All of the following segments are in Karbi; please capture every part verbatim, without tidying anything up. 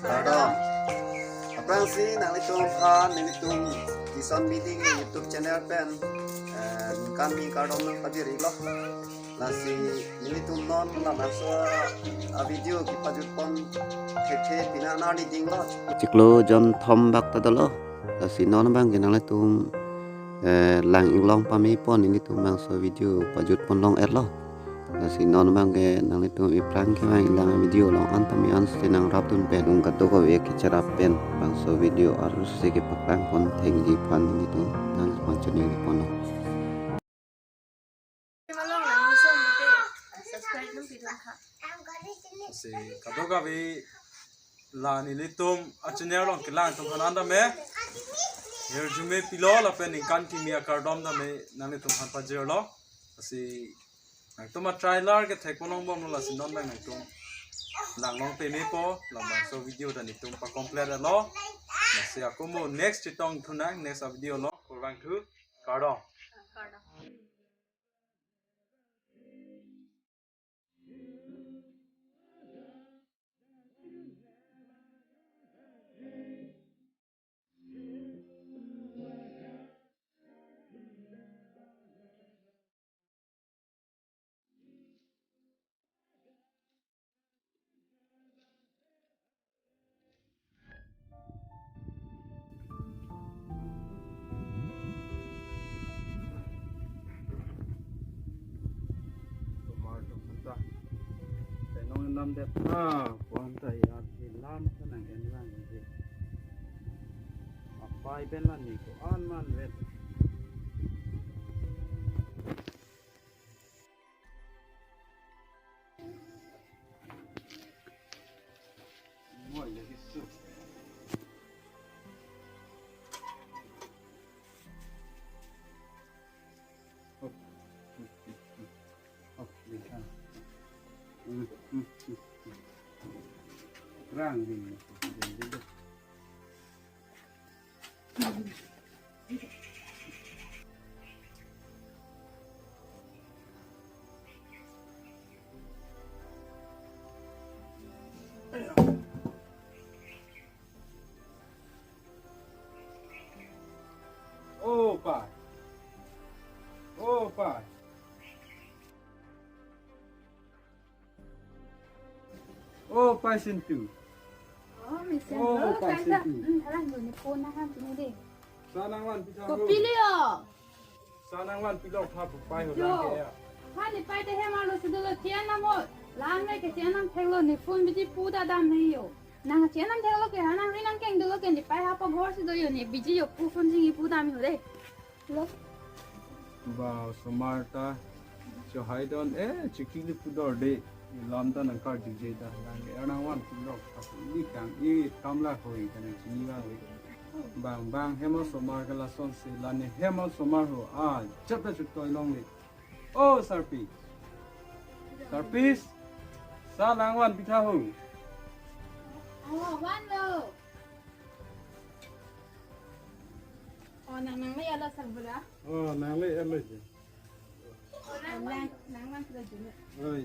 Kardom. Aphrangsi nanglitum aphan nelitum Kison Bidi YouTube channel pen, eh, ningkan hini kardom nangpajirlo. Lasi nelitum non labangso a-video kepajutpon thekthe pini arni dinglo. Chiklo jon thom bak ta dolo. Lasi non abangke nanglitum, eh, lang inglong pamepon nelitum labangso video pajutpon long-etlo. Lasi non abangke nanglitum iphrang kevang ilang video along an tame an si nangrapdun pen ung kadokave kecherap pen labangso video arlosi kepaklang pon thengji aphan nelitum nangpachiningri ponlo. Lasi kadokave la nelitum a-channel along kelang atum aphan an tame hirjume pilo lapen ningkan kimi akardom tame nanglitum aphan pajirlo. Lasi nangtum a-trailer ke thekpon longbomlo, lasi non abang nangtum langlong pamepo, labangso video ta nelitum pa-complete-lo. Lasi ako mo next chetongthu nang next a-video along, kurvangthu, kardom. Somar atum aphanta tenong enam det na, ko-an ta ya, di lam ta nang-en lang di. Apai pen la ni ko-an man vet. Rang di. Oh, pai. Oh, pai. Oh, pai Sintu. Oh, mesen. Oh, oh, pai Sintu. Hmm, hala lo ni phone na ham tini deh. Sa nangvan pi tha ho. Kopi le yo. Sa nangvan pilo tha pu pai ho. Yo. Lang ke ya. Ha ni pai te hem arlosi dolo, chenam mo. Lang le ke chenam theklo, ne phone biji pu ta dam nangji yo. Nang chenam theklo ke ha nangri nangkeng dolo ke ne pai ha pa ghor si do yo, ne biji yo pu phone jingji pu dam ho deh. Lo. Ba osomar ta chohai don, eh, chikili pudor deh. Lam ta nangkarju je ta, lang ke nangvan pilo tha pu, ili kang, ili kam la hoi ta nangchini vangve. Bang bang hem osomar ke lasonsi, la ne hem osomar ho, ah, chapta chutoi longle. Oh, Sarpi. Sarpis. Sa nangvan pi tha ho. Oh, vanlo. Oh, nang, nang le alo sang bula. Oh, nang le alo je. Oh, nang, nang, nangvan pula june. Oi.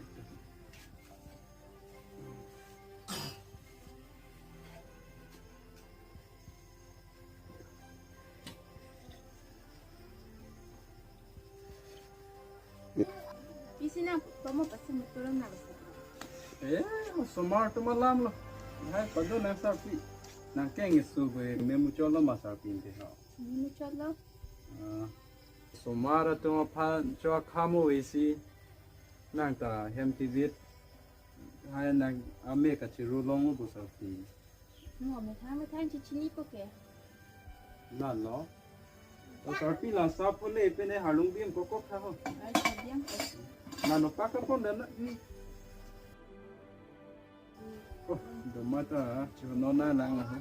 Isi nang tomo pasi mutulang na basa. Eh, osomar atum alam lo. Hai, padu nang Sarpi. Nangkeng isu be me muchotlo ma Sarpi ante ho. Me muchotlo. Ah, osomar atum aphan cho akhamo isi. Nang ta hem tivit. Hai nang ame kachiru long bo Sarpi. Mo methang methang chichini ko ke. Nang lo. To Sarpi la sa pule pene halung bim kokok tha ho. Ai, sa biang ko. Nang no pakapon dan na. Hmm. Oh, domata, chonona lang ha.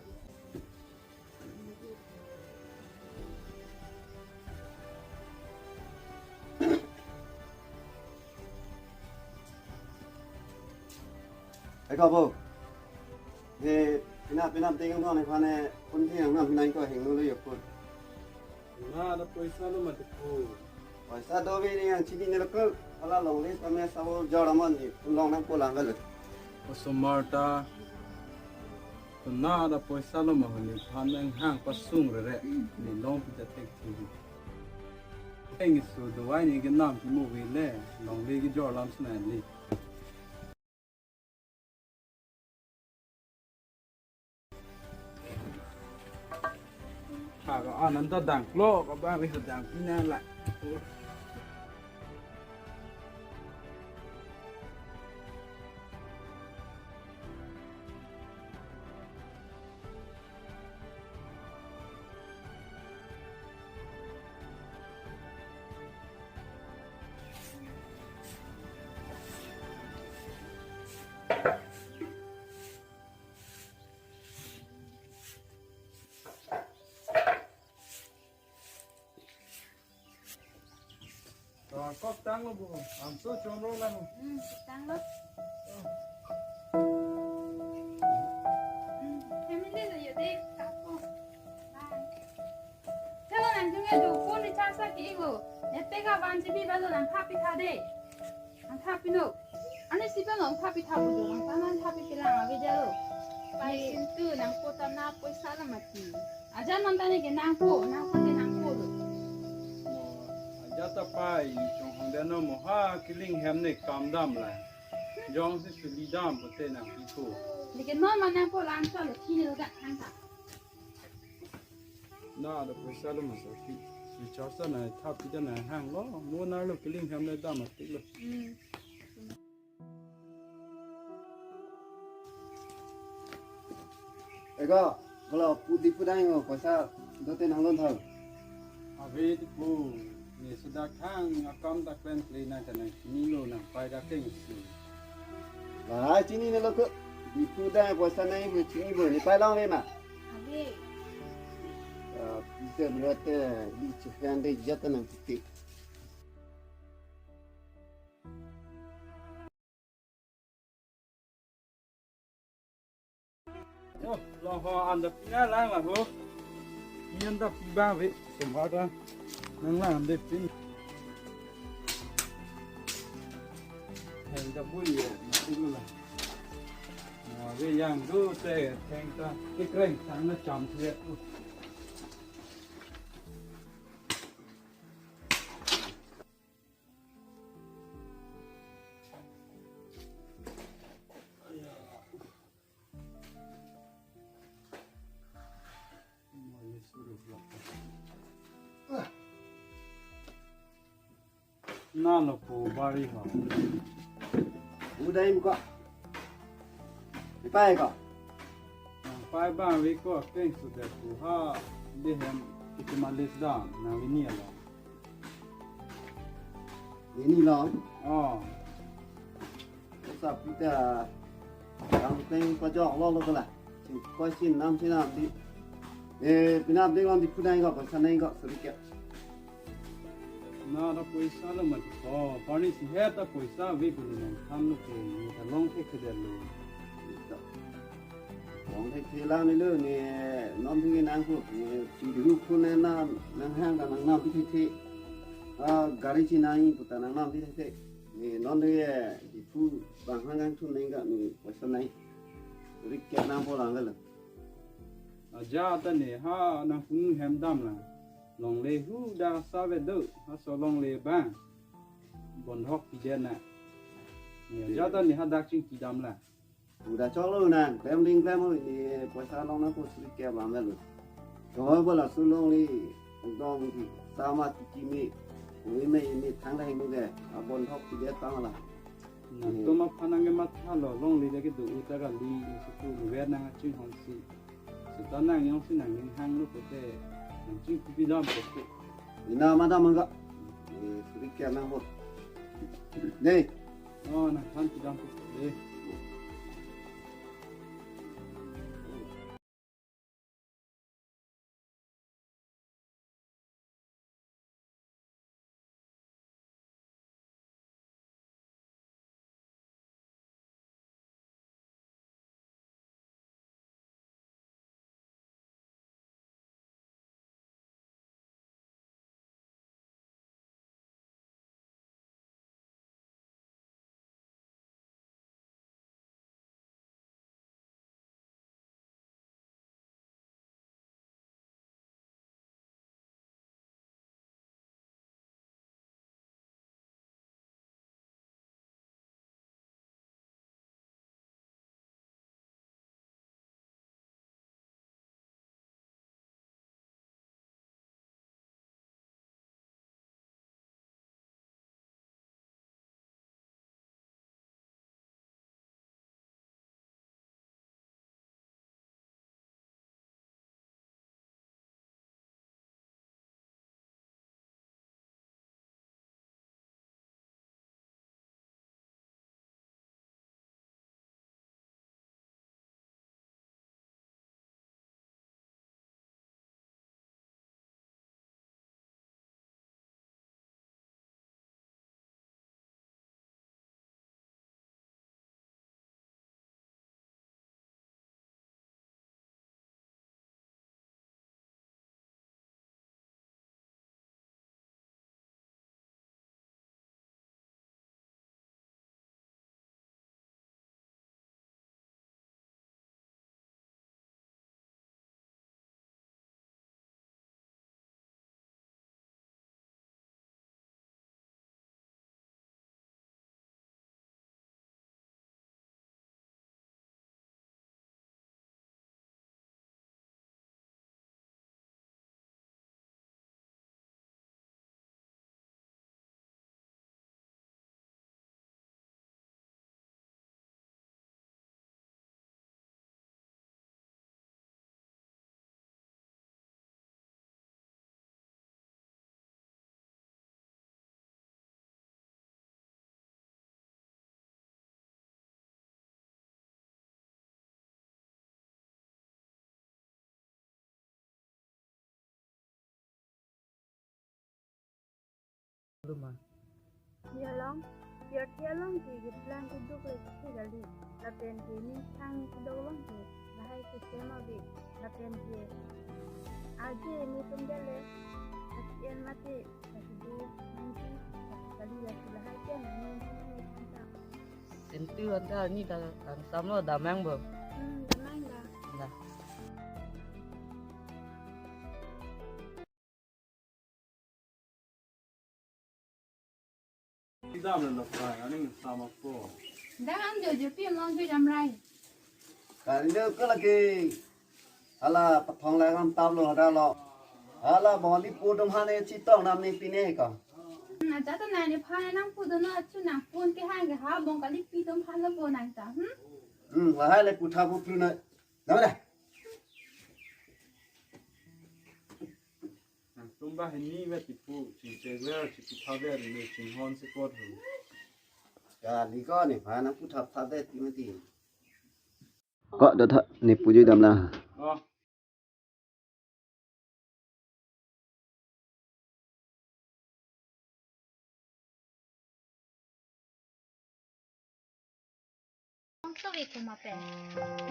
Eko bo. He, pina, pina tinggal mana kane, pun tinggal mana pina ko henglo yo pun. Na ada paisa lo mati pun. Paisa do bini yang chini ni lo ko, hala longle, kami sawo jor aman ni, pun long nang pulang kalo. Osomar ta. Nada poisa lo ma huni phan nanghang pasung rere. Ne longpi ta thekthevi. Eng su dovai ne kenam kimo vele, longle kejor lam sena li. Tha ka ananta dang lo ka ba wi dang pina la. Kok tanglo bu, amso chomro lang. Hmm, tanglo. Hmm, family lo yo de, kapo. Bye. Chalo nang jung ya do, phone recharge la ki bo. Net pack abang G B balo nang thapi tha de. Nang thapi no. Ani si balo nang thapi tha bo do, nang tanan thapi kelang ave jalo. Pai sintu nang po tana poisa la mati. Aja nang tani ke nangpo, nangpo ke nangpo lo. Mo, aja ta pai, chong hong dan no mo ha, kiling hem ne kam dam la. Jongsi suli dam pote nangpipo. Leke non ma nangpo lang sa lo, kini lo dak hang ta. Nada poisa lo ma sa pi. Recharge ta na thapi ta nanghang lo, mo na lo kiling hem ne dam atik lo. Hmm. Eko, kalau pu Diphu dang o, poisa dote nang lon thau. Ave Diphu, ne sudah khang akam ta klen kle nang ta nang chinilo nang pai dak keng su. Lah, chinine lo ko. Diphu dang poisa nang bu chini bu ne pai long le ma. Ave. Ah, pisa berate di chefan de jat nang titik. Oh, long ho an da pina lang la ho. Ni an da pi bang ve, semba ta nang lang de pin. Hen da bui ye, na pin la. Na ve yang du te, theng ta, ke kreng tang na cham the. Nalo po bari ho. Udaim ko. Ipai ko. Nang pai bang ave ko keng sudah ko ha de hem kiti malis dam nang ini alo. Ini lo. Oh. Sa pita ang teng pajok lo lo kala. Koi sin nam sin nam di. Eh, pinap ding on Diphu dang ko, pasan dang ko, suri kep. Nada poisa lo mati ko, pani si heta poisa ave bulu nang than lo ke, ni ta long thek ke lo. Long thek ke la ni lo ni, non thek nang ko, ni si du ko ne na, nanghang ka nangnam thek thek. Ah, gari si nang puta nangnam thek thek. Ni non de Diphu bang hang hang thun neng ka ni poisa nai. Rik ke nang po lang le. Aja ta ne ha nang punu hem dam la. Longle hu da sa ve do. Ha so longle bang. Bondhok pide na. Ni aja ta ne ha dak chingki dam la. Udah chok lo nang, klem ding klem lo ni poisa long nang ko suri ke bang lo. Jong bola sulong li dong ki sama tiki mi. Ui me ini thang dai mu ke, abon thok ki det tang la. Nang to ma phanang ke matha lo, longle de ke do uta kali, suku luwer nang aching hong si. Seta nang yong si nang ning hang lo pote, nang ching kupi dam pote. Ina madam angga. Eh, suri ke nang bo. Dei. Oh, nang than pidam pu de. Luma. Along, P R T along ke keplang keduk le si kali. Lapen ke ning thang keduk along ke lahai ke sem ave. Lapen ke aje netum dale, H N mate, lasi du, nanti, lasi kali, lasi lahai ke nang ning thang le thang ta. Tentu anta ni ta kangsam lo, damnang bo. Hmm, damnang da. Da. Dam le nokrai, aning sama po. Dam jojo pi mong jo damrai. Kali le ko lagi. Hala pathong lang am tap lo hada lo. Hala bong kali pu atum aphan ne chetong nam ne pine ko. Na jata na ne phan nangpu do no achu nangpun kehang ke ha bong kali pi atum aphan lo po nang ta. Hmm? Hmm, lahai le pu tha pu pru na. Dam da. Nangtum banghini vet kipu, chingchek vet, chingpu tha vet, ne chinghon si kot hu. Kali ko nephan nangpu tha tha vet ti mati. Ko do tha ne puji damnang. Oh. Kong to iko ma pen.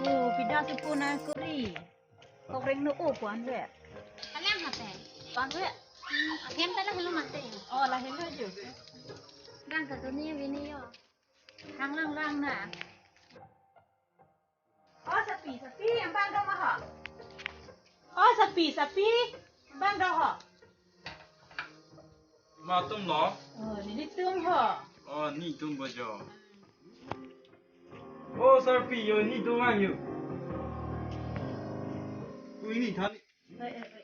Oh, pida si pu nangkuri. Kok reng no o puan ve. Kalang ma pen. Puan ve. Hmm, ahem ta lahelo mate. Oh, lahelo jo. Rang ka to ni vini yo. Hang lang lang na. Oh, sapi, sapi, yang bang dong ho. Oh, sapi, sapi, yang bang dong ho. Ma atum lo? Oh, nelitum ho. Oh, netum bo jo. Oh, sarpi yo, netum vang yo. Ui, ne than. Oi, oi, oi.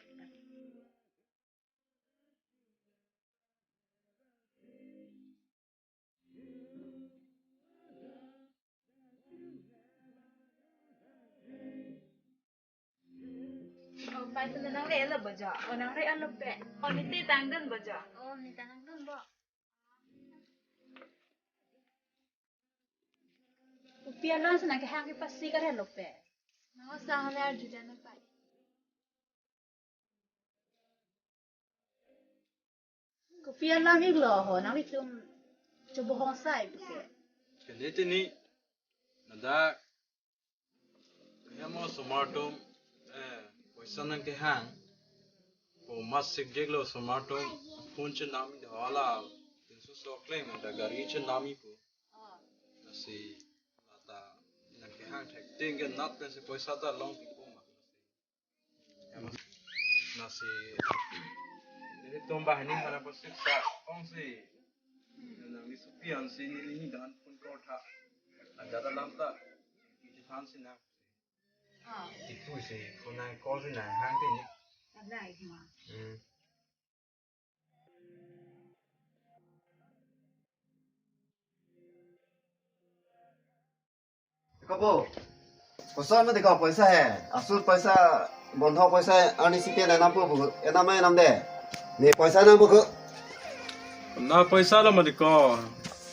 Oh, pai tu nangre lo bo jo. Oh, nangre alo pe. Oh, ne te tangdun bo jo. Oh, ne tangdun bo. Kopi alam si nangkehang kepasi kare lo pe. Nang sa hale arju jana pai. Kopi alam iklo ho, nanglitum chobohong sai puke. Kene tini, ladak, ya mo osomar atum, eh, poisa nangkehang, po masik jek lo osomar atum, phone chenam do hala, tinsu sokleng, ladak gari chenam pu. Lasi, lata, nangkehang thek, ting ke nat pensi poisa ta long ti po ma. Lasi, nelitum banghini mana pasik sa, ong si. Nangli sopi an si neli ni dan phone call tha. Ada dalam ta. Iti than si nang. Ah. Itu si, phone nang call si nang hang ti ni. Ada itu ma. Hmm. Deko po. Koson ma deko poisa he. Asur poisa, bondhok poisa arnisi pen enam po bu. Enam ma enam de. Ne poisa nang bu ko. Na poisa lo ma deko.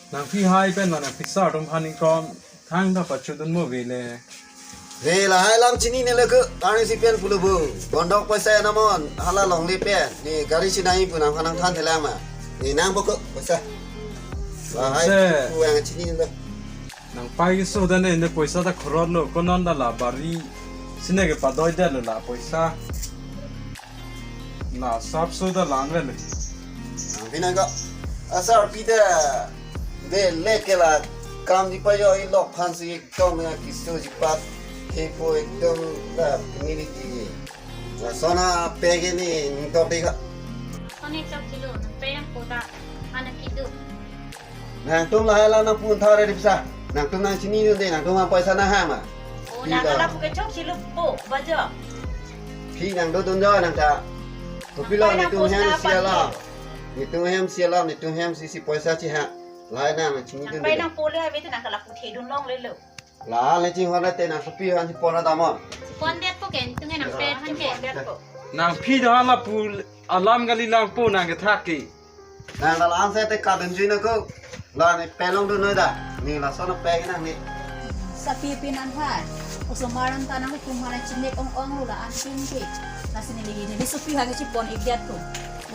Nangphi hai pen ma nangphi sar atum aphan ingkong thangta pachudun mo vele. Ne lahai alam chinine lo ko. Arnisi pen pulo bu. Bondhok poisa enam on. Hala longle pen. Ne gari chinai pu nangphan nangthan thelang ma. Ne nang bu ko poisa. Lahai se pu ang chinine lo. Nangpai keso dan ne poisa ta khorot lo, konon da la bari. Sine kepadoi det lo la poisa. Na sapso da lan vele. Nangphi nang ko. Asarpi ta. De leke la kam di payo ilok aphan si ekdom ya keso jipat. Kepo ekdom la neli di. Lason apek ke ne ningtok de ka. Kone chok chilo, nangpei nangpo ta, anak kidu. Nangtum lahai alam nangpu thare dipsa. Nangtum nangchinidunde, nangtum nang poisa nanghang ma. Oh, phi nang lo. Lapu ke chok chilo po, bajo. Phi nang dodun jo nang ta. Kopilo nangpei nangpo netum hem ta si alam. Pagi. Netum hem si alam, netum hem si si poisa chihang. Lahai nang nangchinidunde. Nangpei nangpo le, ave te nang kalapu thedun longle lo. La le chinghon te nang sopi aphan si pon dam on. Pon det po ke, netum nang pei aphan ke. Nangphi do lapu alam kali langpo nang kethak ke. Nang la lang se te kadun jui nang ko. La ne pelong dun noi da. Ne lason apek nang ne. Sapi pi nang hai. Osomar an ta nangtum aphan chinek ong ong lo la-an pin ke. Lasi neli, neli sopi aphan ke chipon ik det po.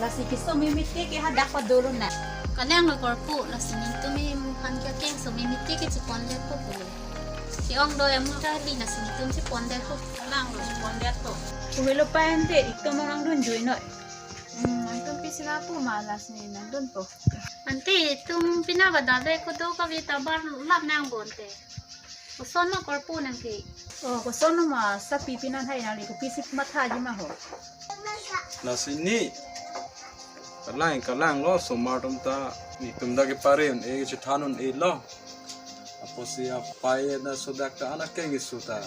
Lasi keso meme te ke hadak padolo na. Kalanglo korpu, lasi netum meme aphan ke keso meme te ke chepondetpo pulo. Ke-ong do amu ta li, lasi netum chepondetpo. Kalanglo chepondetpo. Puhelo pa ante, itum nangdunjui noi. Hmm, nangtum pisi nangpu ma, lasi nangdunpo. Ante itum pina badale kudo kave ta bar lap nang bonte. Koson ma korpu nangke. Oh, koson ma sapi pina hai nangli, kopisi mathaji ma ho. Lasi ne, kalang, kalanglo osomar atum ta, netum ta kepare un-e, kechethan un-elo. Apotsi apei na sodak ta anak keng isu ta.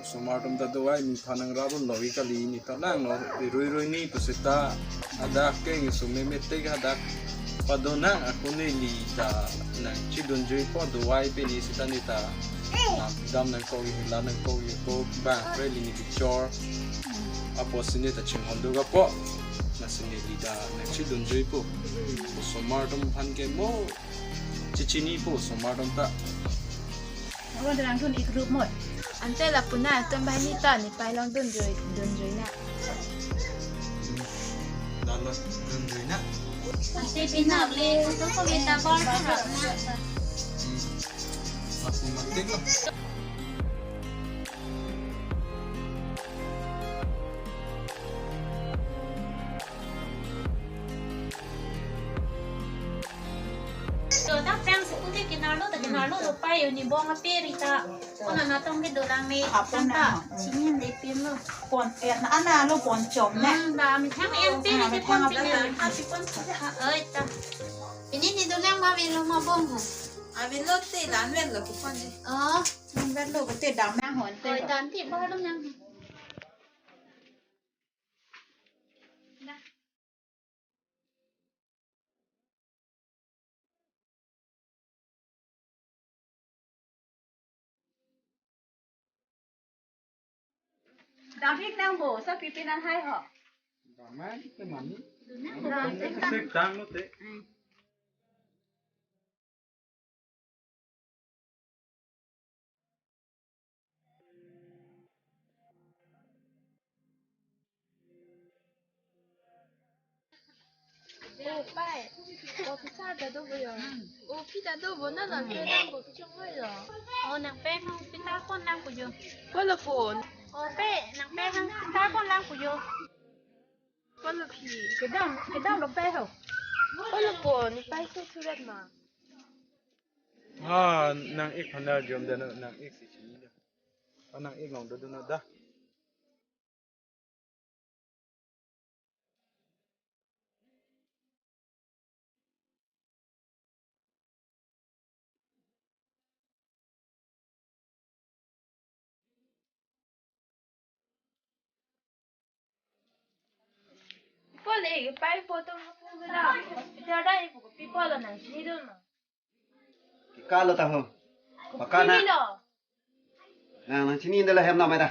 Osomar atum ta dovai nephan nangrap unlo, ke kali, ne ta langlo, irui rui ni pusita hadak keng isu meme te hadak padonang, ako neli ta nangchedunjuipo, dovai pen ne sita ne ta. Nangdam nangkok, hila nangkok, ko bang, pre li ne kechor. Apotsi ne ta chinghon do gapo. Lasi neli ta nangchedunjuipo. Osomar atum aphan ke mo chechinipo osomar atum ta. Ako nangdun ik rup mot. Ante lapu na, atum banghini ta nepei along dunjui, dunjui na. Dalo, dunjui na. Ante pina le, kudo kave ta bar ta lap na. Hmm. Lapu matik lo. So, ta pang si pute kinarlo, ta kinarlo lo pa yo ni bong ape rita. Kona natong ke dolang me, apon tangka na. Singin de pin lo. Pon, eh, na ana lo pon chom ne. Hmm, da, methang em pe. Ah, ni ke methang pon apa pin na. Oi, ta. Pini ne dolang ma velo ma bong ho. Avelo te dan velo kupon de. Oh. Nang velo te dam nang hon te. Oi, dan te ba dam nang. Da. Dam ik nang bo, sapi pina hai ho. Dam ik te mani. Dam ik nang. Sek tang lo te. O pai, o pita ta do bo yo. O pita do bo na nang pe nang bo chong bo yo. O nang pe nang pita pon nang bo yo. Polo pon. O pe nang pe nang pita pon nang bo yo. Polo phi. Kedam, kedam lo pe ho. Polo pon, pai so surat ma. Ah, nang ik phan arjom da, nang ik si chini da. Ah, nang ik long do do na da. People le, pai po to hapu na. Jada ipu people nang chini do na. Kikalo ta ho. Paka na. Chini lo. Nang, nang chini ndala hem na mai ta.